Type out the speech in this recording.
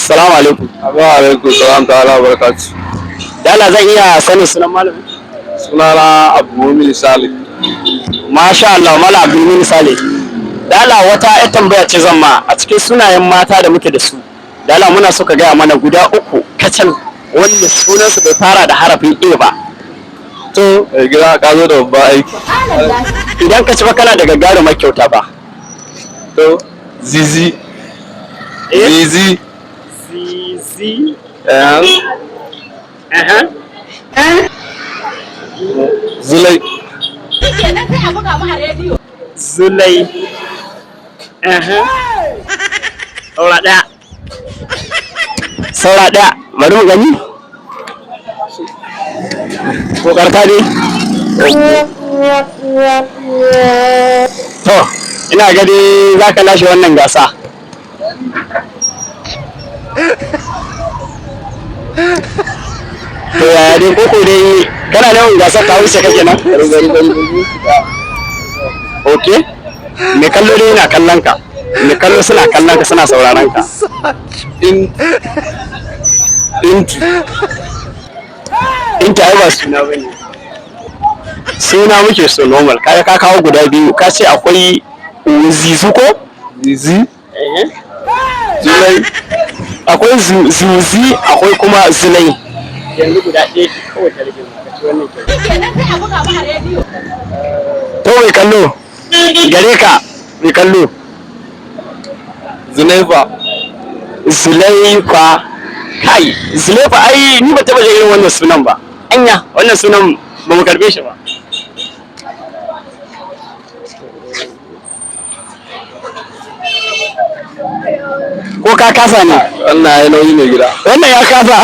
Assalamu alaikum. Wa alaikum salam ta'ala wa barakatuh. Dala, zan iya sanin sunan malamin? Sunana Abdulmumin Salih. Masha Allah, Malam Abdulmumin Salih. Dala, wata ƴar tambaya ce zan ma a cikin sunayen mata da muke da su. Dala, muna so ka gaya mana guda uku kacal wanda sunansu bai fara da harafin A ba. To, mai gida, ka zo da babban aiki. Idan ka ci ba, kana da gagarumar kyauta ba. To, Zizi. Eh? Zizi. Zizi. Eh, Zulai. Kenan sai a buga mu a rediyo. Zulai. Saura ɗaya. Saura ɗaya. Bari mu gani. Kokarta dai. To, ina gani za ka lashe wannan gasa. To, yaya dai, koko dai kana yawan gasar ta wuce kake nan? Bari bari bari bari. Ok. Mai kallo dai yana kallon ka. Mai kallo suna kallon ka, suna sauraron ka. In Intu. In ta ai ba suna bane. Suna muke so normal. Kaga ka kawo guda biyu. Ka ce akwai Zizu ko? Zizi. Zulai. Akwai Zuzi, akwai kuma Zulai. Yanzu guda ɗaya kawai ta rage maka ci wannan kyauta. Kenan sai a buga mu a rediyo. To, mai kallo, gare ka, mai kallo. Zulaifa. Zulaifa. Kai, Zulaifa, ai ni ba taɓa jin irin wannan sunan ba. Anya, wannan sunan ba mu karɓe shi ba. Ko ka kasa ne? Wannan ya nauyi, mai gida. Wannan ya kasa.